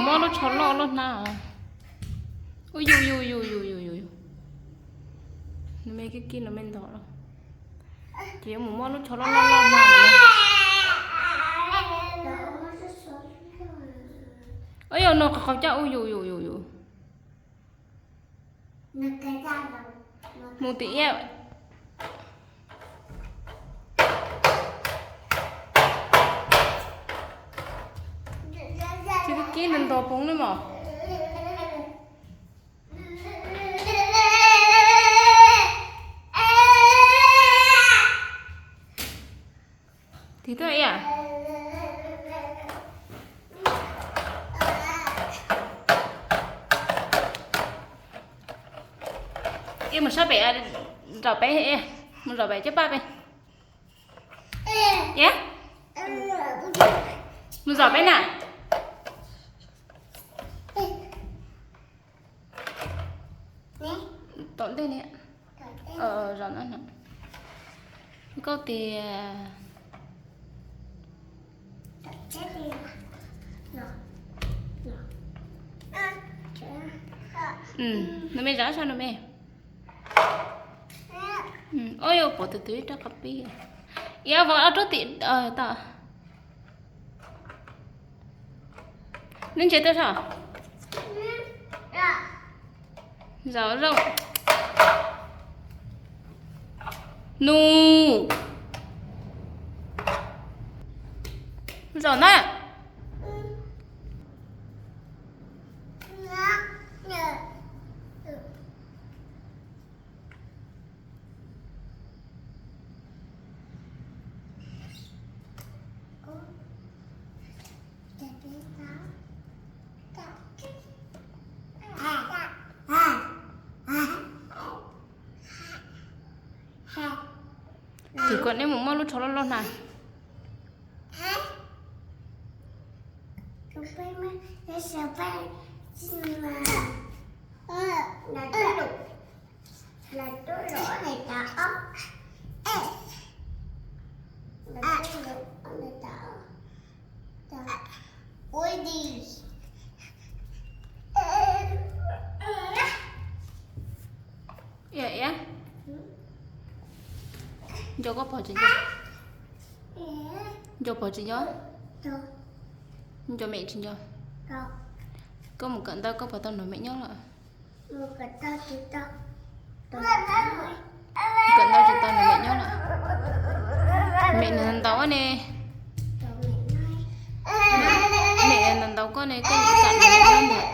Muab lub tsho loj loj hnav. Ub, yus yus yus yus yus yus yus. Nws me kib kib nws me ntog los. Ces yuav mus muab lub tsho loj loj loj hnav no. Ub, yog no qhov coj ub yus yus yus yus. Mus tim iab. Tsis kib nws ntog poob li mos. Tig tuaj ib yam. Ib mus sab pem, zaum pem, mus zaum pem coj paj pem. Ib, mus zaum pem na. Tom ntej ni. Zaum no. Koj tias nws me zam sab nws me. Ub, yuav pom tus twg rab qhov pib. Ib, vov ob rab tim tod. Neb ntsia tuaj saib. Zaum zoo. Nus. Zaum na. Tus kom neb mus muab lub tsho loj loj hnav. Iab, iab. Nco koj pog tsis nco? Nco pog tsis nco? Nco mem tsis nco? Koj mus kawm ntawv koj puas tau nrog mem nyob lawm? Kawm ntawv tsis tau nrog mem nyob lawm. Mem nws ntaus ne. Mem nws ntaus koj ne, koj yeej kam nws nyob ntag.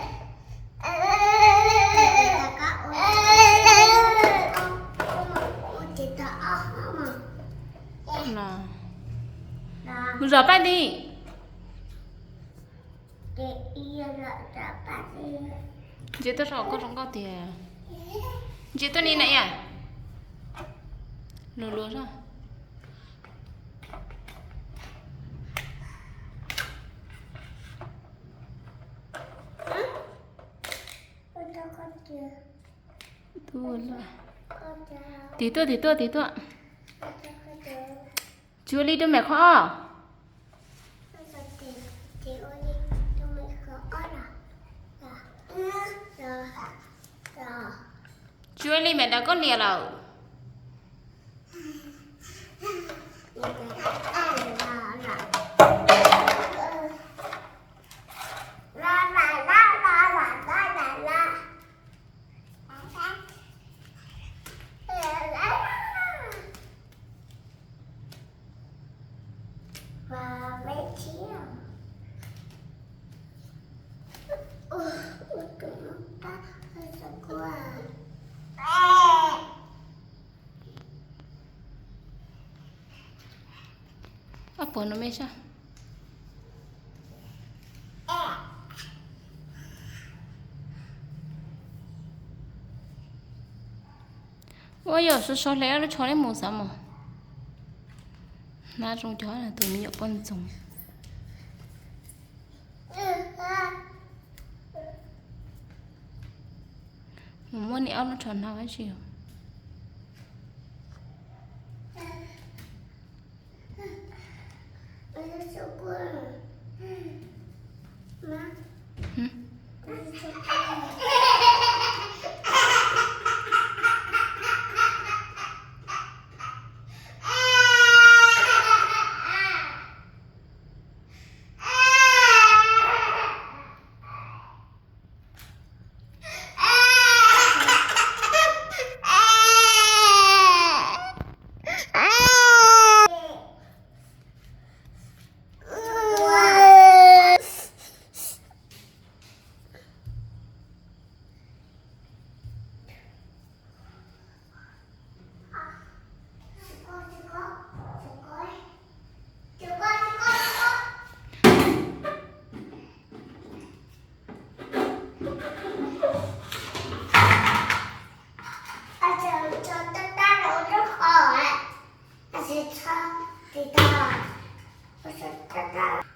Mus zov paj ntij. Ntsia tuaj saib koj zoo nkauj tiag. Ntsia tuaj ni na yom. Luag luag zog. Tig tuaj, tig tuaj, tig tuaj. Tsis ua li rau mem qhov ob. Tsis ua li, mem daws koj liam lawm. Ob puas no me sab. Ua yog sov sov hle lub tsho neb mus xav mos. Hnab zoo cov tus me nyuam poj ntxoog. Mus muab niam ob lub tsho hnav ua si. Tab tab los ua lub qhov, tab sis txhob tiv tag, ua txhob tab tab.